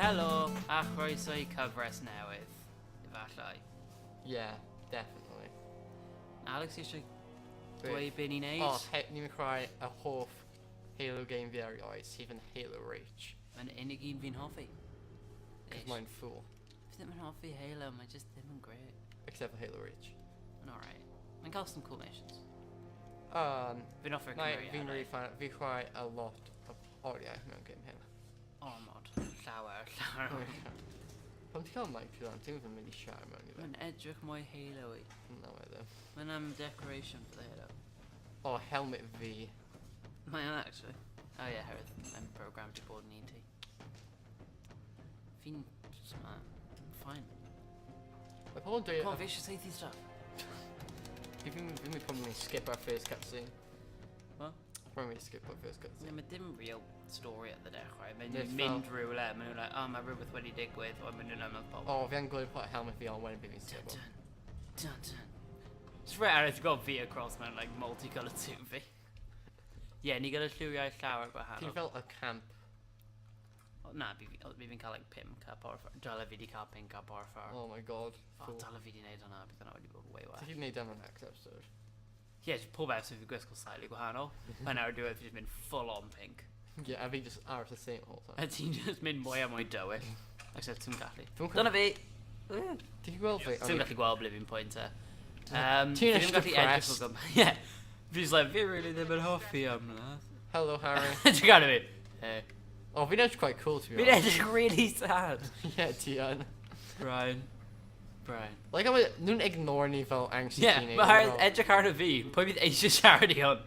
Helo, a chroeso i cyfres newydd, efallai. Yeah, definitely. Alex eisiau dweud be ni'n neud? O, oh, ni'n mynd chwarae y hoff Halo game fi erioed, sydd yn Halo Reach. Mae'n unig un fi'n hoffi. Cos mae'n fool. Fi ddim yn hoffi Halo, mae just ddim yn great. Except for Halo Reach. Mae'n alright. Mae'n cael some cool missions. Fi'n hoffi'r cymeriadau. Fi'n really fan, fi'n chwarae a lot o oriau mewn game hyn. Ormod. Llawer, llawer. Pam ti'n cael mic ti lan, ti'n ddim yn mynd i siarad mewn i fe. Mae'n edrych mwy Halo-y. No, mae ddim. Mae'n am decoration for the Halo. Oh, helmet fi. Mae yn actually. Oh yeah, herwydd mae'n programmed i bod yn un ti. Fi'n smart. Fine. Mae pobl yn dweud... Come on, fi eisiau saethu stuff. Fi fi'n fi'n mynd probably skip our first cutscene. What? Probably skip our first cutscene. Yeah, mae dim real story at the dechrau. Mae'n mynd rhywle, maen nhw'n like, oh, mae rhywbeth wedi digwydd, o, maen nhw'n ymladd pobl. Oh, fi yn gwybod put helmet fi on wedyn fi fi'n skip. Dun, dun, dun. Just rhaid arall gweld fi across mewn like multicoloured suit fi. Ie, yeah, ni gyda lliwiau llawer gwahanol. Ti'n fel y camp. O, na, fi, fi fi'n cael like 5 cup o'r ffordd. Dyle fi di cael 5 cup o'r ffordd. Oh my god. O, dyle fi di wneud hwnna, bydd hwnna wedi bod way well. Ti'n gwneud am y next episode? Ie, yeah, just pob episode fi'n gwisgo slightly gwahanol. Mae'n awr diwedd fi just mynd full on pink. Yeah, a fi just aros the same whole time. A ti'n just mynd mwy a mwy dywyll. Except ti'n gallu. Dwi'n Dyna fi! Ti'n gweld fi? Ti'n gallu gweld ble fi'n pwynt e. Ti'n fi ddim gallu edrych o depressed. gwmpas. Ie. Fi'n just like, fi really ddim yn hoffi ymladd. Hello, Harry. Ti'n gallu fi? Hey. Oh, fi'n edrych quite cool, to be Fi'n honest. edrych really sad. Yeah, ti yn. Brian. Brian. Like, I'm nhw'n ignore ni fel angsty Yeah, teenager. mae Harry fel, edrych arno fi. Pwy bydd eisiau siarad i hwn?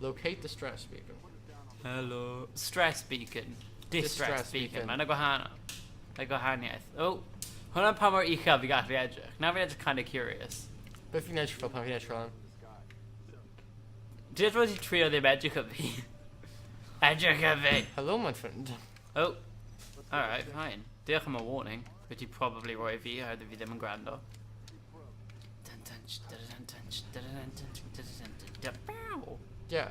Locate the stress beacon. Hello. Stress beacon. Distress, Distress beacon. beacon. Mae'n gwahanol. Mae gwahaniaeth. Oh, hwnna'n pa mor uchel fi gallu edrych. Nawr fi'n edrych kind of curious. Beth fi'n edrych fel pan fi'n edrych fel? Ti'n edrych fel ti'n trio ddim edrych at fi? Edrych at fi! Hello, my friend. Oh, alright, fine. Diolch am y warning. Wyt ti probably roi fi, oherwydd fi ddim yn gwrando. Dun dun sh- dun dun dun sh- dun dun dun dun dun dun dun dun bow. Yeah,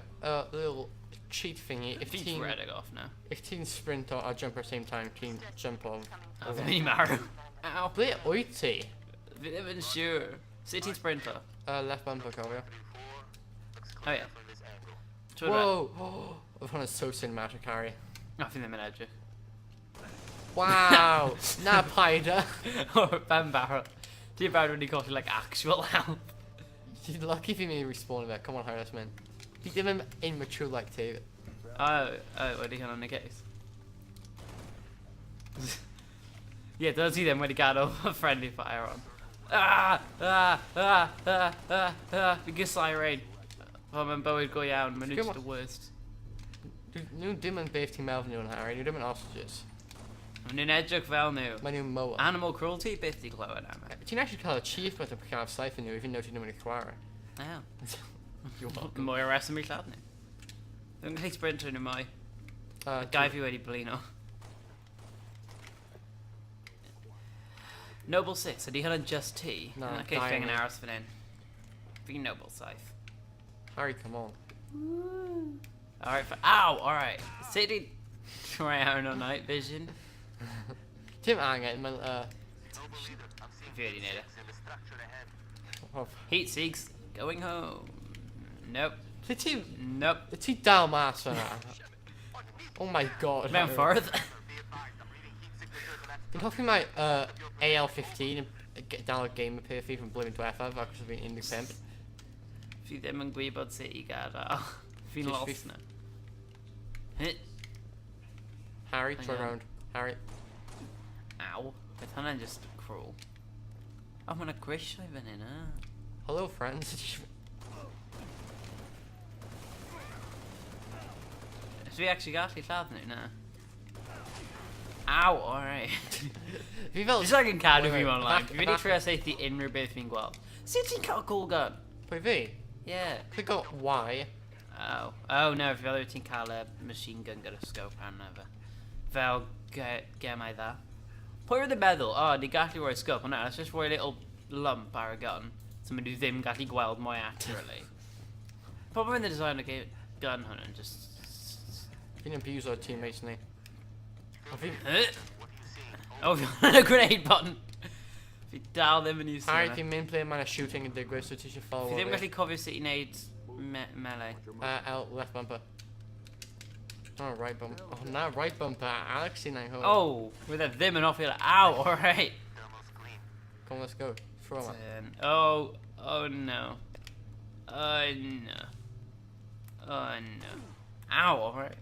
little cheat thingy. If Fi'n ti'n rhedeg off now. if ti'n sprint o a jump at the same time, ti'n jump off. O, fi'n mynd i marw. Ow. Ble wyt ti? Fi ddim yn siŵr. Sut ti'n sprinto? Left bumper, cofio. Oh yeah. Trwy Whoa! Oh, oedd hwnna'n so cinematic, Harry. O, fi ddim yn edrych. Wow! Na, paid e. O, ben barod. Ti'n barod wedi colli, like, actual help. Ti'n lucky fi mynd i respawn fe. Come on, Harry, let's mynd. Fi ddim yn immature like ti. Oh, oh, wedi hwnna'n y case. Ie, yeah, dyna ti ddim wedi gadael friendly fire on. Ah! Ah! Ah! Ah! Ah! Ah! Fi'n gysau rain. Fel mae'n bywyd go iawn, maen nhw just the worst. Nhw ddim yn beth ti'n meddwl nhw'n Harry, nhw ddim yn ostriches. Maen nhw'n edrych fel nhw. Maen nhw'n moa. Animal cruelty, beth di clywed am e? Ti'n actually cael achievement am cael saith yn nhw, even though ti ddim yn eu chwarae. Wow. You're welcome. Mwy o reswm i lladd nhw. Dwi'n gallu sprinter nhw mwy. Gai fi wedi blino. Noble 6, ydy hwnna'n just ti? Na, In that case, fi angen dau. aros fan hyn. Fi'n Noble 7. Harry, come on. Alright, ow, alright. Sut i troi arno night vision? Tim angen, mae'n... Fi wedi neud e. Oh. Heat seeks, going home. Nope. Lle ti... Nope. Ti dal mas fyna? Oh my god. Mewn ffordd. Fi'n hoffi mae AL-15 yn dal y game appear fi from blwyddyn diwethaf ac os fi'n 15. Fi ddim yn gwybod sut i gadael. Fi'n lost na. Hit. Harry, try round. Harry. Ow. Beth hwnna'n just cruel. Oh, mae'n grisiau fan hyn, ah. Hello, friends. Fi actually gallu lladd nhw, na. Ow, alright. Fi fel... Just like yn cadw fi Wait, wait, mewn line. Fi wedi trio saethu unrhyw beth fi'n gweld. Sut ti'n cael cool gun? Pwy fi? Yeah. Click o Y. Oh. Oh no, fi fel wyt ti'n cael y machine gun gyda scope arno fe. Fel gemau dda. Pwy oedd yn meddwl, oh, ni gallu rhoi scope, ond na, let's just rhoi little lump ar y gun. So maen nhw ddim gallu gweld mwy accurately. Pobl yn design y gun hwn yn just... Fi'n abuse o'r teammates ni. O, fi... Oh, fi on y grenade button. Fi dal ddim yn iwsio Harry, hwnna. fi'n mynd ble mae'n shooting yn digwydd, so ti eisiau follow Fi ddim yn gallu cofio sut i wneud melee. L, left bumper. Oh, right bumper. Oh, na, right bumper. Alex sy'n anghywir. Oh, roedd e ddim yn offi. Ow, alright. Come on, let's go. Throw him. Turn. Oh, oh no. Oh no. Oh no. Ow, alright.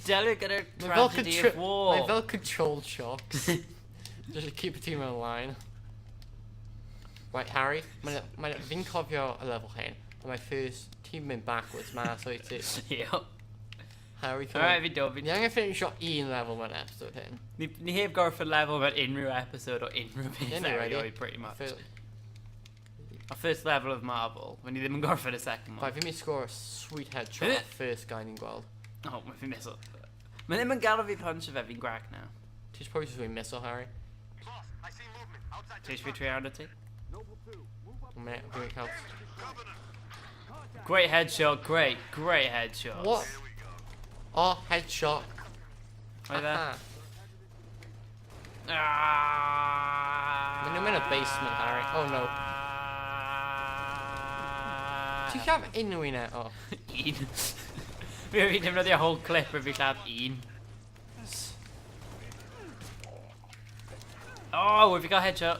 Delio gyda'r Mae fel tragedy contri- of war. Mae fel controlled shocks. Just to keep y team in line. Right, Harry, mae fi'n cofio y lefel hyn. Ond mae first team mynd backwards mas o'i ti. Yep. Harry, come Alright, on. fi do. Fi Ni angen finish o un level mewn episode hyn. Ni heb gorffen lefel mewn unrhyw episode o unrhyw beth Ie, ni wedi. erioed, pretty much. Feel- Our first level of Marvel, when ni ddim yn gorffen y second one. Right, fi'n mynd i score a sweet headshot off first guy ni'n gweld. Oh, mae fi'n missile. Mae ddim yn gadw fi punch fe, fi'n grac now. Ti'n probably just missile, Harry. Ti eisiau fi trio arno ti? Un minute, fi'n mynd cael... Great headshot, great, great headshot. What? Oh, headshot. Right there. Aha. Ah! Maen nhw'n mynd y basement, Harry. Oh no. Ti'n lladd unrhyw un eto? Un. Fi wedi defnyddio whole clip o fi lladd un. Oh, fi gael headshot.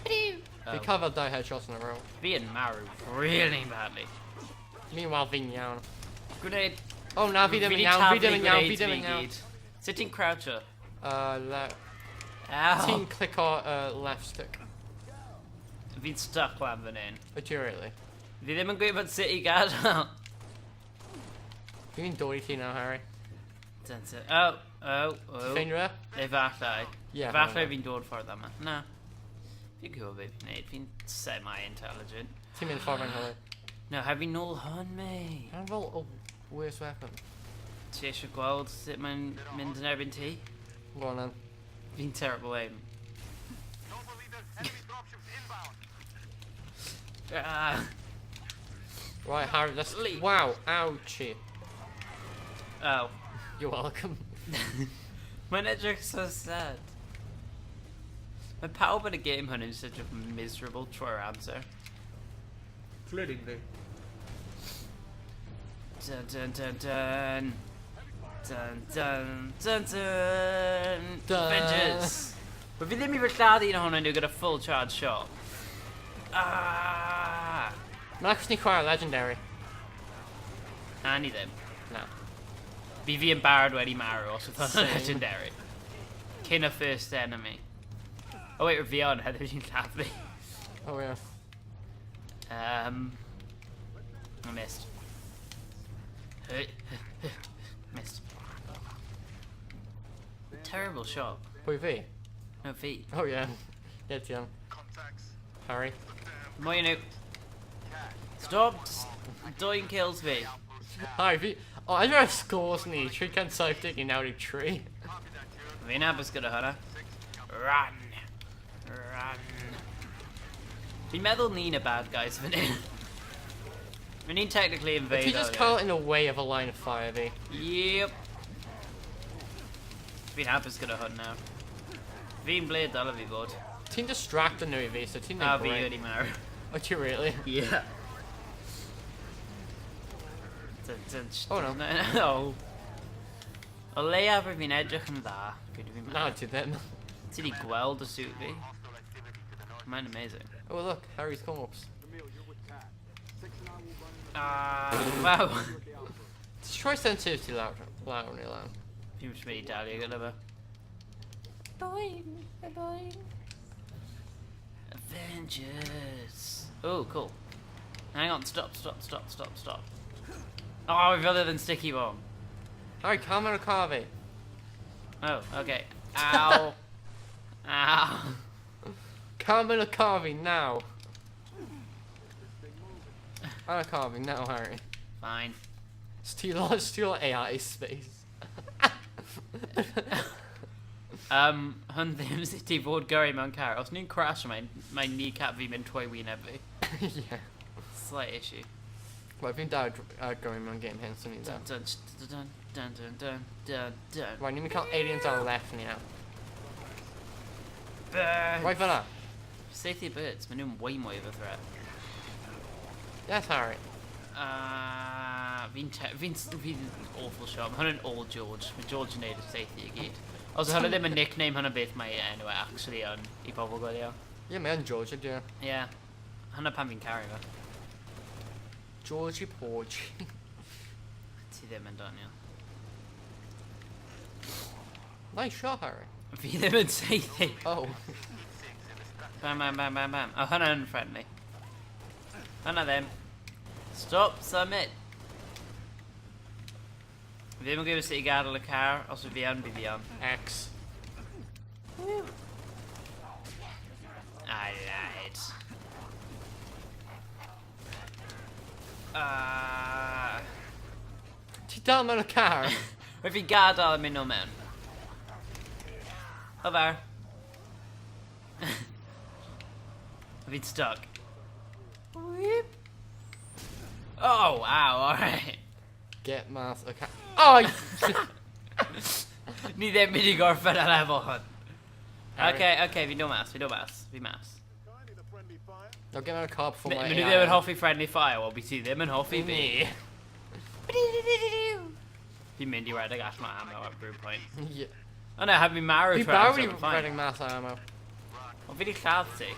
Fi cael fel dau headshots in a row. Fi yn marw really badly. Meanwhile, fi'n iawn. Grenade. Oh, na, fi ddim yn 'di iawn, fi taflu ddim yn iawn, fi grenades ddim yn fi iawn. gyd. Sut ti'n croucho? Ow. Ti'n clico left stick. Fi'n stuck lan fan hyn. Ydy really? Fi ddim yn gwybod sut i gadael. Fi'n dod i ti nawr, Harry. Dun, dun. Oh, oh, Ti'n oh. ffeindio e? Efallai. Ie. Efallai fi'n dod ffordd yma. Na. Fi'n gwybod beth fi'n neud. Fi'n semi-intelligent. Ti'n mynd ffordd anghywir. No, have fi nôl hwn, mate. Mae'n fel o worst weapon. Ti eisiau gweld sut mae'n mynd yn erbyn ti? Go on then. Fi'n terrible aim. Ah, Right, Harry, let's... Leap. Wow, ouchie. oh. You're welcome. Mae'n edrych so sad. Mae pawb yn y game hwn yn such a miserable trwy'r amser. Flirting Dun dun dun dun. Dun dun dun dun. Dun. Avengers. Mae fi ddim i fy lladd un ohonyn nhw gyda full charge shot. Ah! Mae'n achos ni chwarae Legendary. Na ni ddim. Na. Fi yn barod wedi marw os oedd hwnna'n Same. legendary. Cyn y first enemy. Oh wait, fi on, heddiw ti'n lladd fi. Oh yeah. I missed. Missed. Terrible shot. Pwy fi? No fi. Oh yeah. Yeah, ti am. Harry. Mwy nhw. Stop doing kills fi. Harry, fi... Oh, I ar scores ni. 370 i 93. Fi'n hapus gyda hwnna. Run. Run. Fi'n meddwl ni'n y bad guys fan hyn. Fy ni'n technically invade. Ti just cael in the way of a line of fire fi. Yep. Fi'n hapus gyda hwn nawr. Fi'n ble dyle fi fod. Ti'n distracto nhw i fi, so ti'n A neud fi great. wedi marw. Oh, ti really? Yeah. Dun, dun, Oh, no. No. O leiaf rydw fi'n edrych yn dda. Pryd fi'n Na, ti ddim. Ti di gweld y suit fi? Mae'n amazing. Oh, look, Harry's corpse. Ah, wow. Just try sensitivity lawr, lawr neu lan. Fi'n just mynd i dalio gyda fe. Boing, boing. Avengers. Oh, cool. Hang on, stop, stop, stop, stop, stop. Oh, we've other than sticky bomb. Harry, calm ar y car fi. Oh, okay. Ow. Ow. Calm yn y car fi now. Ar y car fi now, Harry. Fine. Steal, steal AI space. Hwn ddim sut i fod gyrru mewn car. Os ni'n crash, mae kneecap fi'n mynd trwy wyneb fi. Yeah. Slight issue. Right, fi'n dal gyrru mewn game hyn, swn i'n Dun, dda. dun, dun, dun, dun, dun, dun, dun. Right, ni'n mynd cael aliens ar y left ni nawr. Birds! Right fyna. Saethu birds, maen nhw'n way mwy of a threat. Yes, Harry. Fi'n fi fi awful shot. Mae hwnna'n all George. Mae George yn neud y saethu i gyd. Os hwnna ddim yn nickname, hwnna beth mae enw e actually yn i bobl gwylio. Ie, mae yn George, ydy e. Ie. Yeah. Hwnna pan fi'n caru fe. Georgie Porgy. Ti ddim yn Daniel. Nice shot, Harry. Fi ddim yn saethu. Oh. Bam, bam, bam, bam, bam. Oh, hwnna'n friendly. Hwnna ddim. Stop, symud. Fi ddim yn gwybod sut i gadael y car. Os yw fi yn, bydd fi yn. X. I lied. Ti dal mewn y car? Rhaid fi gadael a mynd o mewn. Over. Fi'n stuck. Whoop. Oh, wow, alright. Get mas o car. Oh! Ni ddim mynd i gorffen y lefel hwn. Harry. Okay, okay, fi'n dod mas, fi'n dod mas, fi mas. No, get mewn y car before my Maen nhw ddim yn hoffi friendly fire, wel by ti ddim yn hoffi fi. Me. Fi'n mynd i redeg allan o ammo at rhyw point. Yeah. Oh no, have fi marw Fi trwy amser, barod i I'm fine. redeg mas o ammo. Wel, fi di lladd ti.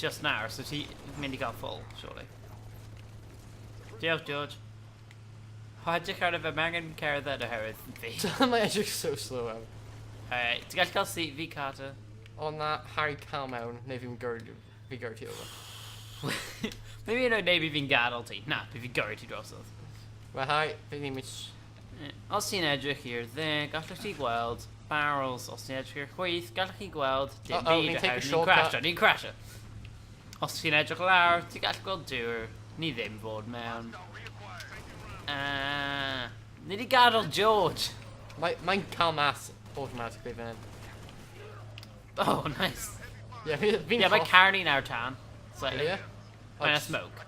Just now, so ti mynd i gael full, surely. Diolch, George. O, edrych ar y fe, mae angen cerdded oherwydd fi. Mae edrych so slow out. Alright, ti'n gallu cael seat fi, Carter? O na, Harry cael mewn, neu fi'n gyrru, fi gyrru ti over. Maybe you know, maybe fi'n gadael ti. Na, fi fi'n gyrru ti drosodd. Right, Harry, fi ddim yn... Os ti'n edrych i'r dde, gallwch chi gweld barrels. Os ti'n edrych i'r chwith, gallwch chi gweld dim Uh-oh, byd ni'n take a oherwydd ni'n shortcut. crasio, ni'n crasio. Os ti'n edrych lawr, ti'n gallu gweld dŵr. Ni ddim fod mewn. Ni di gadael George. Mae'n cael mas automatically fan hyn. Oh, nice. Yeah, fi'n Yeah, mae car ni nawr tan. Slightly. Yeah? Mae'n smoke.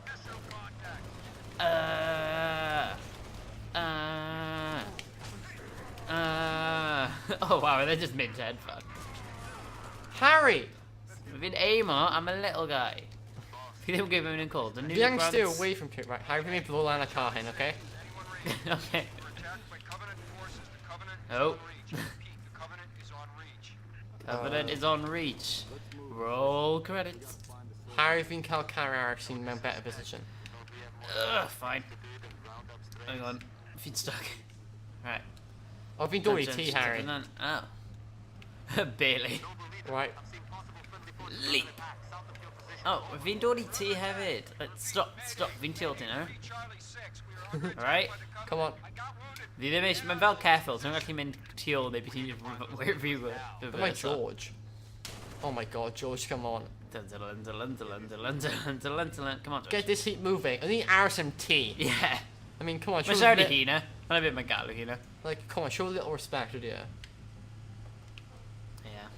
Oh wow, they're just mid head fuck. Harry! Fi'n aimo, I'm a little guy. Fi ddim yn gwybod mewn yn cold. Fi angen steer away from ti. Right, Harry, fi'n mynd blow lan y car hyn, okay? Okay. Oh. Covenant is on reach. Roll credits. Harry, fi'n cael car arall sy'n mewn better position. Ugh, fine. Hang on. Fi'n stuck. Right. O, fi'n dod i ti, Harry. Oh. Barely. Right. Leap. Oh, fi'n dod i ti hefyd. Stop, stop. Fi'n tu ôl ti nawr. Alright. Come on. Fi ddim eisiau... Mae'n fel ceffyl. Ti'n gallu mynd tu ôl neu beth ti'n fi Oh my George. Oh my god, George, come on. Dun dun dun dun dun dun dun dun dun dun. Come on, George. Get this heat moving. O'n i'n aros am ti. Yeah. I mean, come on, Mae'n show siarad i li hynna. Mae'n bit mae'n galw hynna. like, come on, show a little respect, ydy e. Yeah.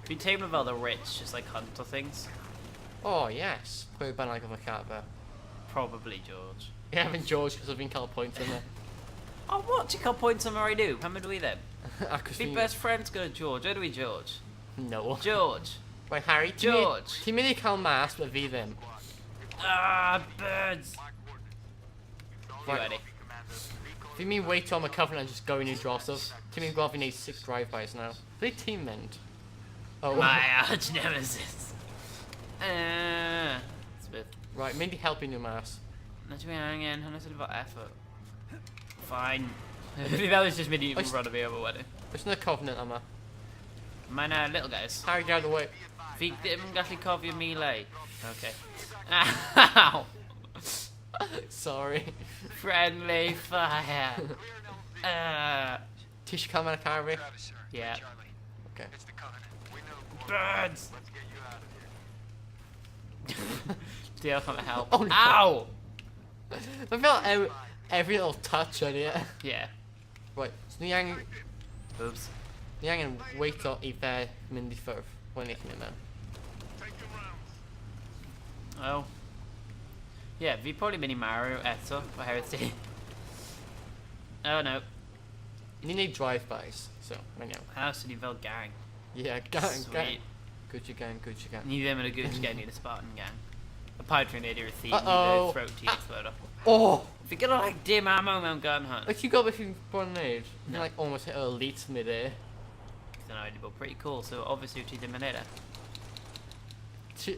Fi'n teimlo fel the rich just like hunt o things. Oh, yes. Pwy bynnag oedd y car fe. Probably George. Yeah, fi'n George, cos fi'n cael points yna. Oh, what? Ti'n cael points am yr I do? Pam ydw i ddim? Acos Fi fi'n... best friends gyda George. Ydw i George? No. George! Right, Harry, ti'n mynd- George! Ti'n mynd i cael mas, but fi ddim. Ah, birds! Fi Right. wedi. Fi'n mynd wait am y Covenant just going i drosodd. Ti'n mynd gweld fi'n neud 6 drive-bys now. Ble ti'n mynd? Oh, My arch nemesis. Smith. right, mynd i helpu nhw mas. Na dwi angen, hwnna sydd efo effort. Fine. Fi fel is just mynd i Oes- run fi over wedyn. Oes yna Covenant yma? Mae na little guys. Harry, get out of the way. Fi ddim yn gallu cofio melee. Okay. Ow! Sorry. Friendly fire. Ti eisiau cael mewn y car fi? Yeah. Okay. Birds! Diolch am y help. Oh, no. Ow! Mae fel every little touch ydy e. Yeah. Right, so ni angen, Oops. ni angen wait o i fe mynd i ffwrdd. When i chi'n mynd mewn. Oh. Yeah, fi probably mynd i marw eto, oherwydd ti. Oh no. Ni'n neud drive-bys, so, mae'n iawn. Ah, so ni fel gang. Yeah, gang, gang. Sweet. Gucci gang, Gucci gang. Ni ddim yn y Gucci gang, ni'n y Spartan gang. Y paid rhywun neud i'r theme, Uh-oh. i dy throat ti'n explode. Oh! Fi gyda like dim ammo mewn gun hwn. Like, ti'n gwybod beth fi'n bod yn neud? No. Fi'n like almost hit elite mid-air. Dyna wedi bod pretty cool, so obviously ti ddim yn neud e. Ti...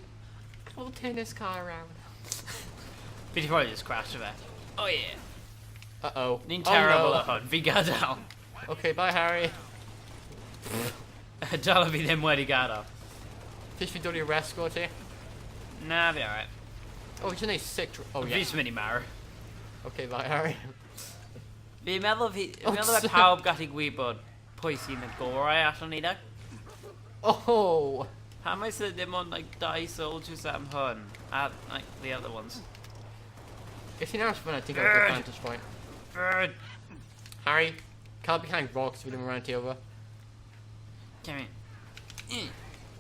We'll turn this car around. Fi di probably just crash fe. Oh yeah. Uh-oh. Ni'n Oh, terrible no. at hwn, fi gadael. Okay, bye, Harry. Dal fi ddim wedi gadael. Ti fi dod i rescue ti? Na, fi alright. Oh, ti'n neud sick... Oh, Fi yeah. jyst mynd i marw. Okay, bye, Harry. Fi'n meddwl fi... Oh, Fi'n meddwl bod so- pawb gallu gwybod pwy sy'n y gorau allan ni dda. Oh! Pam mae sydd ddim ond like dau soldiers am hwn? A like the other ones. If ti'n aros fyna, ti'n gael good vantage point. Bird! Harry, cael behind rocks fi ddim yn rhan ti over. Come here. Mm.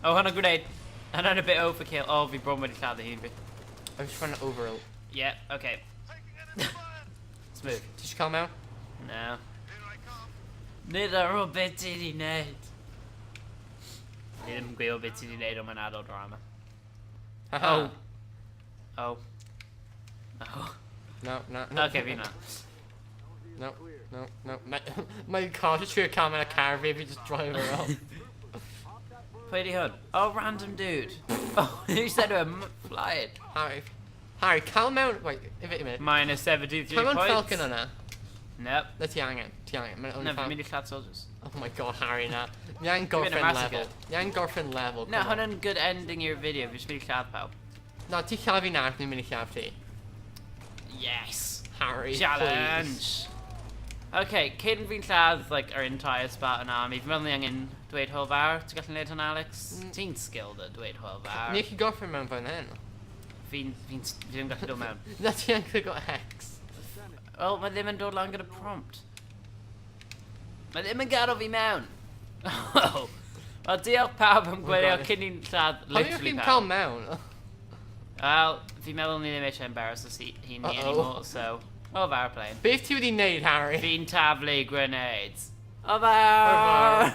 Oh, hwnna'n gwneud. Hwnna'n a bit overkill. Oh, fi bron wedi lladd y hun fi. I'm just trying to over... Yeah, okay. Smooth. Ti eisiau cael mewn? No. Nid ar ôl beth ti di wneud. Ni ddim yn gwybod beth ti di wneud ond mae'n adult drama. Haha. Oh. Oh. Oh. No, no, no. Okay, fi na. No, no, no. My, my car just trio cael mewn y car fi, fi just drive around. Pwy di hwn? Oh, random dude. Oh, who said to him, fly it. Harry, Harry, cael mewn... Wait, wait a minute. Minus 73 Cael mewn points. Falcon yna. Nope. Na ti angen, ti angen. Mae'n only No, fi'n Fal- mynd i lladd soldiers. Oh my god, Harry, na. Ni angen Dwi'n mynd gorffen i massacre. level. Ni angen gorffen level. No, come on. hwnna'n good ending i'r video. Fi jyst mynd i lladd pawb. Na, ti lladd fi nawr, ni'n mynd i lladd ti. Yes. Harry, Challenge. please. Okay, cyn fi'n lladd like, our entire Spartan army, fi'n meddwl ni angen dweud hwyl fawr. Ti'n gallu neud hwnna, Alex? Mm. Ti'n skilled at dweud hwyl fawr. Ni chi gorffen mewn fan hyn. Fi'n, fi'n, fi ddim gallu dod mewn. Na ti angen clico X. Wel, mae ddim yn dod lan gyda prompt. Mae ddim yn gadael fi mewn. Oh. Wel, diolch pawb am gwylio God. cyn i'n lladd Pam yw'ch literally chi'n pawb. cael mewn? Wel, fi'n meddwl ni ddim eisiau embarrass us hi ni Uh-oh. anymore, so... Hwyl fawr, plane. Beth ti wedi wneud, Harry? Fi'n taflu grenades. Hwyl fawr! Hwyl fawr.